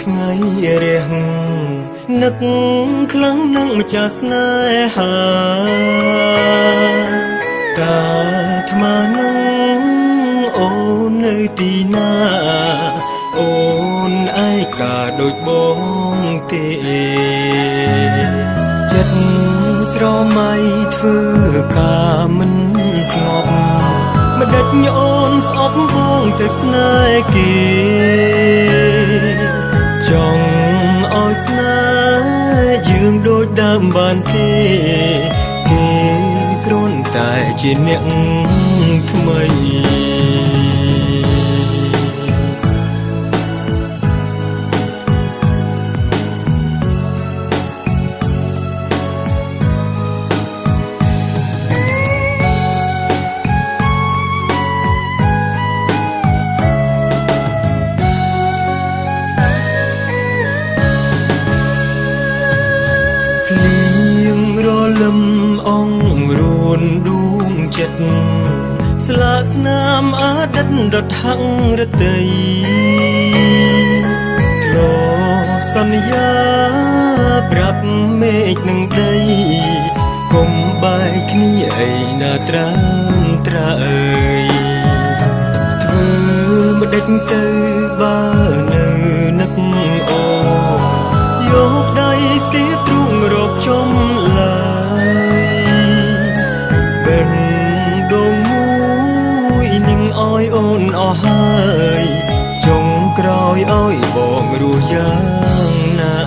ថ្ងៃរះនឹកខ្លាំងនឹងម្ចាស់ស្នេហាតាអាត្មានឹងអូននៅទីណាអូនឯកាដូចបងទេចិត្តស្រមៃធ្វើការមិនស្ងប់ម្ដេចអូនស្អប់បងទៅស្នេហ៍គេចង់ឲ្យស្នេហ៍យើងដូចដើមបានទេគេគ្រាន់តែជាអ្នកថ្មីភ្លៀងរលឹមអងរួនដួងចិត្តស្លាកស្នាមអតីតដុតហាក់រតីធ្លាប់សន្យាប្រាប់មេឃនឹងដីកុំបែកគ្នាអីណាត្រើមត្រើយធ្វើម្ដេចទៅបើនៅនឹកអូយកដៃស្ទាទ្រូងរកចំឡើយបេះដូងមួយនឹងឲ្យអូនអស់ហើយចុងក្រោយឲ្យបងរស់យ៉ាងណា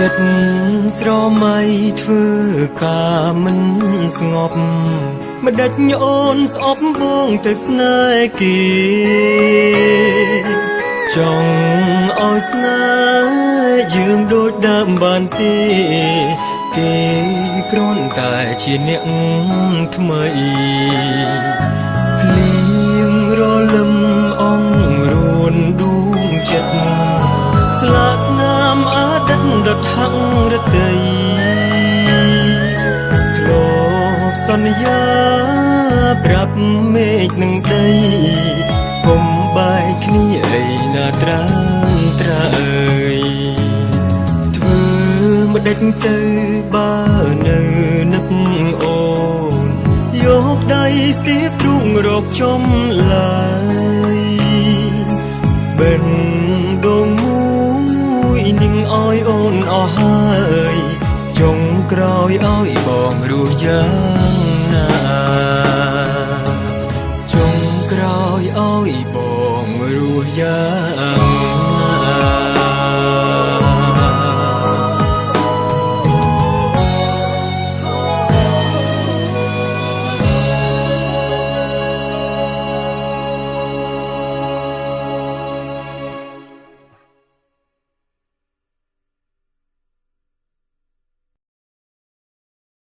ចិត្តស្រមៃធ្វើការមិនស្ងប់ម្ដេចអូនស្អប់បងទៅស្នេហ៍គេចង់ឲ្យស្នេហ៍យើងដូចដើមបានទេគេគ្រាន់តែជាអ្នកថ្មីភ្លៀងរលឹមអងរួនដួងចិត្តស្លាកស្នាមអតីតដុតហាក់រតីធ្លាប់សន្យាប្រាប់មេឃនឹងដីកុំបែកគ្នាអីណាត្រើមត្រើយធ្វើម្ដេចទៅបើនៅនឹកអូនយកដៃស្ទាបទ្រូងរកចំឡើយបេះដូងមួយនឹងឲ្យអូនអស់ហើយចុងក្រោយឲ្យបងរស់យ៉ា